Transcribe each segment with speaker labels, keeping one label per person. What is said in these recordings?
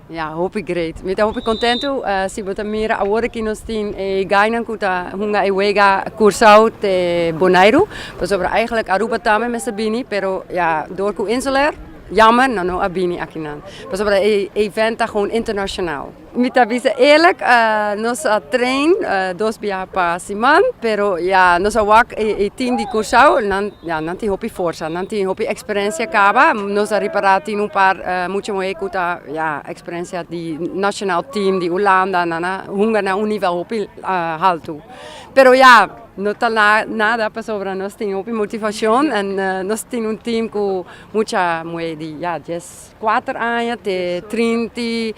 Speaker 1: Ja, hopi great. Mi ta hopi kontentu. Si bo ta mira awor aki nos tin e gainan ku ta hunga e wega Kòrsou te Boneiru. Pasobra eigenlijk Aruba tambe mester bini, pero ja, door ku Inselair, jammer, nan no a bini akinan. Pasobra e event ta gewoon internacional. Mi ta bisa eerlijk, nos a train dos bia pa siman, pero ja, nos a wak e team di Kòrsou, nan, ja, nan tin hopi forsa, nan tin hopi eksperensia kaba. Nos a ripará tin un par mucha muhé ku ta, ja, eksperensia di national team di Hulanda, nan a hunga na un nivel hopi haltu. Pero ja, no ta nada pasobra nos tin hopi motivashon en nos tin un team ku mucha muhé di, ja, 14 aña te 30.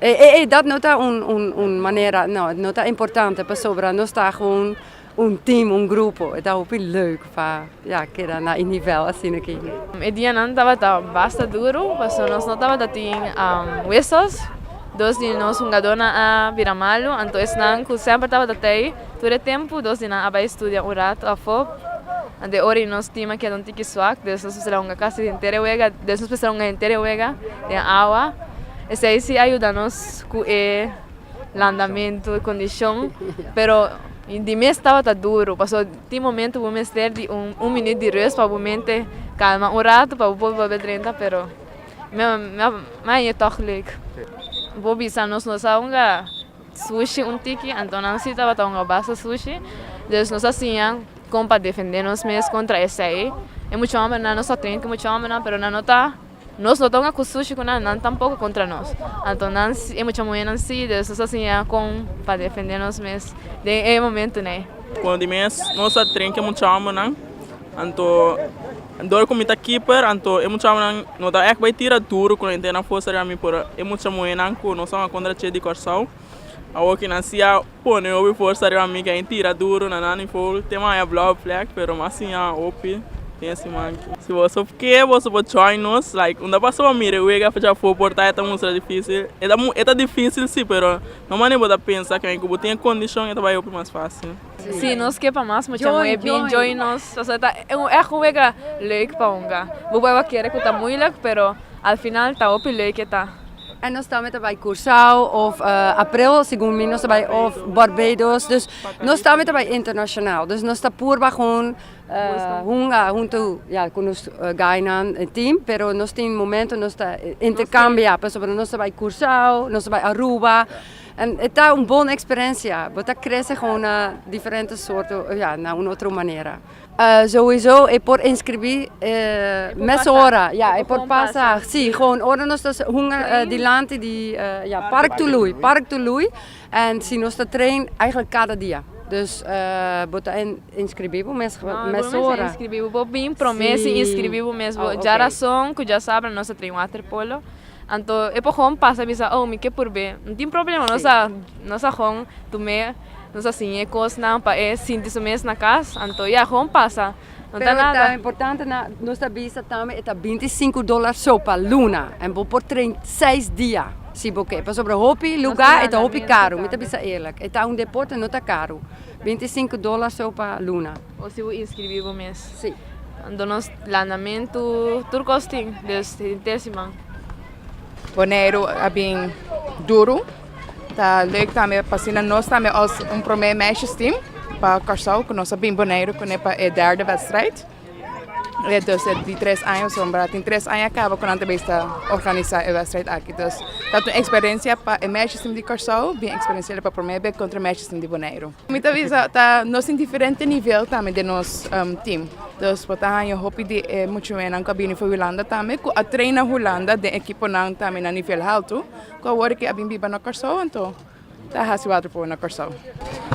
Speaker 1: E dat no ta un manera, no, no ta importante pasobra nos ta gewoon un team, un grupo. E ta hopi leuk pa, ja, keda na e nivel asina aki.
Speaker 2: E dianan tabata basta duru, paso nos no tabatin wissels. Dos di nos hungadónan a bira malu, anto esnan ku semper tabata tei tur e tempu, dos di nan a bai studia un ratu afó. Anto ora nos team a keda un tiki swak, dus nos mester a hunga kasi henter e wega, dus nos mester a hunga henter e wega den awa. Esei sí a yuda nos ku e landamentu, e kondishon, pero di mes tabata duru, pasobra tin momento bo mester di un minuut di rust pa bo mente kalma un ratu pa bo por bolbe drenta, pero mi a haña tòg leuk. Bo bisa nos no sa hunga sushi un tiki, anto nan sí tabata hunga basta sushi, dus nos a siña kon pa defendé nos mes kontra esei. E mucha hòmbernan, nos a train ku mucha hòmbernan, pero nan no ta, nos no ta hunga ku sushi ku nan, nan tampoko kontra nos. Anto nan e mucha muhénan sí, dus nos a siña kon pa defendé nos mes den e momentonan ei.
Speaker 3: Komo di mes nos a train ku e mucha hòmbernan, anto dor ku mi ta keeper, anto e mucha hòmbernan no ta ègt bai tira duru ku nan tene forsa riba mi, pero e mucha muhénan ku nos a hunga kontra dje di Kòrsou, awor ku nan sí a pone hopi forsa riba mi ku a tira duru na nan nivel te maya blauwe plek, pero mi a siña hopi den e siman aki. Si boso ke, boso por join nos, like unda pasobra mira e wega afó por ta e ta mustra difísil, e ta difísil sí, pero no manera bo ta pensa ku bo tin e kondishon e ta bai hopi mas fásil.
Speaker 2: Si nos ke pa mas mucha muhé bin join nos, pasobra ta ègt un wega leuk pa hunga. Bo por kere ku ta moeilijk, pero al final ta hopi leuk e ta.
Speaker 1: En nos tambe ta bai Curaçao of april, segun mi, nos ta bai of Barbados. Dus nos tambe ta bai internacional. Dus nos ta purba gewoon hunga hunto, ja, ku nos gainan team, pero nos tin momento nos ta intercambia, pasobra nos ta bai Curaçao, nos ta bai Aruba. En e ta un bon eksperensia. Bo ta krese gewoon na diferente soorten, ja, na un otro manera. Sowieso e por inskribí mesora, ja, e por pasa, sí, gewoon ora nos ta hunga dilanti di, ja, Park Tului, Park Tului. En si nos ta train eigenlijk kada dia. Dus bo ta inskribí bo mes mesora.
Speaker 2: Inskribí bo bin promé si inskribí bo mes.
Speaker 1: Oh,
Speaker 2: Djarason ku djasabra nos ta train waterpolo. Anto e por gewoon pasa bisa: "Oh, mi ke purb'é." No tin problema, nos a gewoon tum'é, nos a siñ'é kosnan pa e sinti su mes na kas. Anto ya, gewoon pasa. No ta
Speaker 1: Pero
Speaker 2: nada.
Speaker 1: Ta importante na nos ta bisa tambe e ta $25 so pa luna en bo por train 6 dia si bo ke. Pasobra hopi lugá e ta hopi karu, mi ta bisa eerlijk. E ta un deporte, no ta karu. $25 so pa luna.
Speaker 2: O si bo inskribí bo mes.
Speaker 1: Sí.
Speaker 2: Anto nos landamentu tur kos tin, dus henter siman.
Speaker 4: Boneiru a bin duru. Ta leuk tambe pa asina nos tambe als un promé meisjesteam pa Kòrsou ku nos a bin Boneiru kuné pa e derde wedstrijd. Dus e di 3 aña sombra tin 3 aña kaba ku nan ta bezig ta organisá e wedstrijd aki. Dus ta un eksperensia pa e meisjesteam di Kòrsou bin eksperensiá pa promé bes kontra e meisjesteam di Boneiru. Mi ta bisa ta nos tin diferente nivel tambe den nos team. Dus bo ta haña hopi di e mucha muhénan ku a bini for Hulanda tambe ku a train na Hulanda den ekiponan tambe na nivel haltu ku awor ke a bin biba na Kòrsou, anto ta hasi waterpolo na Kòrsou.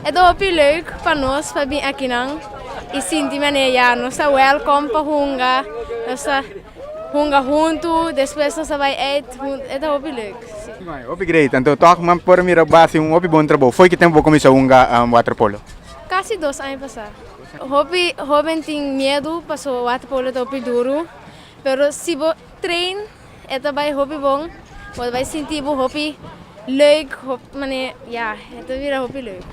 Speaker 5: E ta hopi leuk pa nos pa bin akinan i sinti manera, ja, nos ta welkom pa hunga, nos ta hunga huntu, despues nos ta bai uit, e ta hopi leuk. Sí.
Speaker 6: Hopi great. Anto toch man por mira base un hopi bon trabou. Foi ki tempu bo kuminsá hunga waterpolo?
Speaker 5: Kasi 2 aña pasá. Hopi hóben tin miedu pasobra waterpolo ta hopi duru, pero si bo train e ta bai hopi bon, bo ta bai sinti bo hopi leuk, manera, ja, e ta bira hopi leuk.